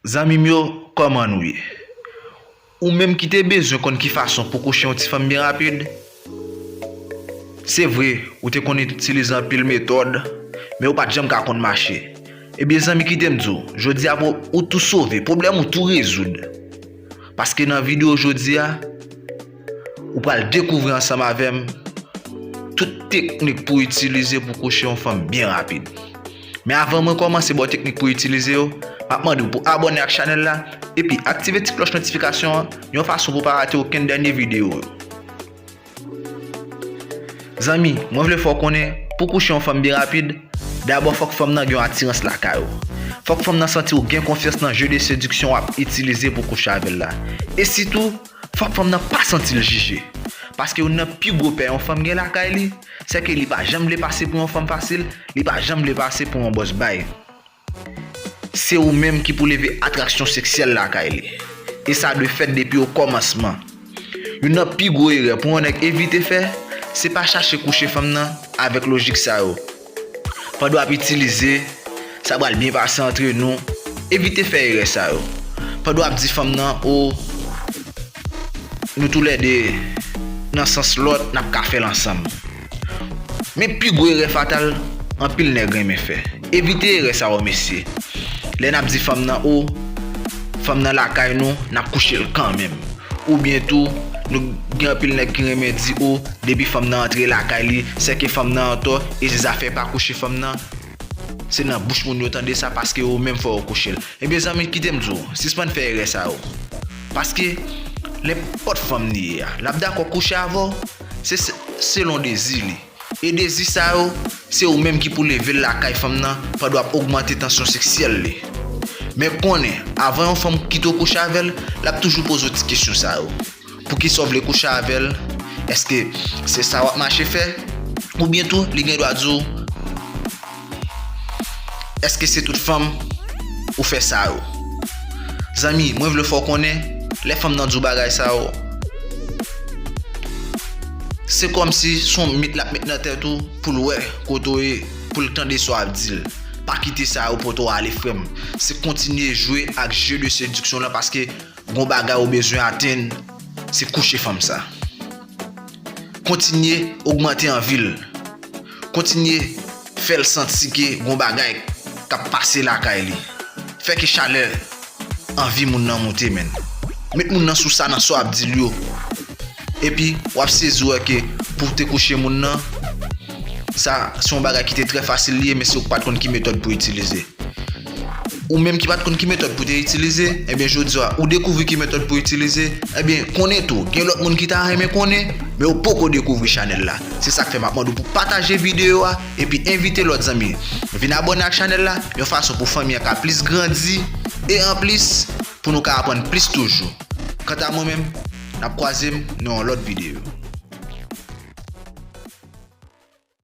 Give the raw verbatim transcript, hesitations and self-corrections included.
Zanmi m yo, kòman nou ye? Ou menm ki te bezwen konn ki fason pou kouche yon ti fanm byen rapid? Se vre, ou te konn itilize anpil metòd, men yo pa t janm ka konn mache. Ebyen, zanmi, kite m di w, jodi a, ou tou sove, pwoblèm ou tou rezoud. Paske nan videyo jodi a, ou pral dekouvri ansanm avè m tout teknik pou itilize pou kouche yon fanm byen rapid. Men avan mwen kòmanse ba w teknik pou itilize yo, m ap mande w pou abòne ak chanèl la, epi aktive ti klòch notifikasyon an, yon fason pou pa rate okenn dènye videyo yo. Zanmi, mwen vle fè w konnen, pou kouche yon fanm byen rapid, dabò fòk fanm nan gen yon atirans lakay ou. Fòk fanm nan santi w gen konfyans nan jeu de séduction w ap itilize pou kouche avè l la. E sitou, fòk fanm nan pa santi l jije. Paske youn nan pi gwo pè yon fanm gen lakay li, se ke li pa janm vle pase pou yon fanm fasil, li pa janm vle pase pou yon bòs bay. Se ou menm ki pou leve atraksyon seksyèl lakay li. E sa dwe fèt depi okòmansman. Youn nan pi gwo erè pou yon nèg evite fè, se pa chache kouche fanm nan avèk lojik sa yo. Pandan w ap itilize, sa pral byen pase antre nou, evite fè erè sa yo. Pandan w ap di fanm nan, o, nou toulède, nan sans lòt, n ap ka fè l ansanm. Men pi gwo erè fatal anpil nèg renmen fè. Evite erè sa yo, mesye. Lè n ap di fanm nan, o, fanm nan lakay nou, n ap kouche l kanmenm. Oubyen tou, nou gen anpil nèg ki renmen di, o, depi fanm nan antre lakay li, se ke fanm nan antò, e se zafè pa kouche fanm nan. Se nan bouch moun yo tande sa paske yo menm fò yo kouche l. Ebyen, zanmi, kite m di w, sispann fè erè sa yo. Paske, nenpòt fanm li ye a, l ap dakò kouche avè w, se, se selon dezi li. E dezi sa yo, se ou menm ki pou leve l lakay fanm nan pandan w ap ogmante tansyon seksyèl li. Men konnen, avan yon fanm kite w kouche avè l, l ap toujou poze w ti kesyon sa yo. Poukisa w vle kouche avè l? Èske se sa w ap mache fè? Oubyen tou, li gen dwa di w, èske se tout fanm ou fè sa yo? Zanmi, mwen vle fè w konnen, lè fanm nan di w bagay sa yo, se kòmsi se yon mit l ap met nan tèt ou pou l wè kote w ye, pou l tande sa w ap di l. Pa kite sa yo pote w ale, frè m. Se kontinye jwe ak jeu de séduction lan paske gon bagay ou bezwen atenn, se kouche fanm sa. Kontinye ogmante anvi l. Kontinye fè l santi ke gon bagay k ap pase lakay li. Fè ke chalè anvi moun nan moute, menn. Met moun nan sou sa nan sa w ap di l yo. Epi, w ap sezi wè ke pou w te kouche moun nan, sa se yon bagay ki te trè fasil li ye, men se ou k pa t konn ki metòd pou itilize. Ou menm ki pa t konn ki metòd pou te itilize, ebyen, jodi a, ou dekouvri ki metòd pou itilize, ebyen, konnen tou, gen lòt moun ki ta renmen konnen, men yo poko dekouvri chanèl la. Se sa k fè m ap mande w pou pataje videyo a, epi envite lòt zanmi vin abòne ak chanèl la, yon fason pou fanmi an ka plis grandi, e anplis, pou nou ka aprann plis toujou. Kanta mwen menm, n ap kwaze m nan yon lòt videyo.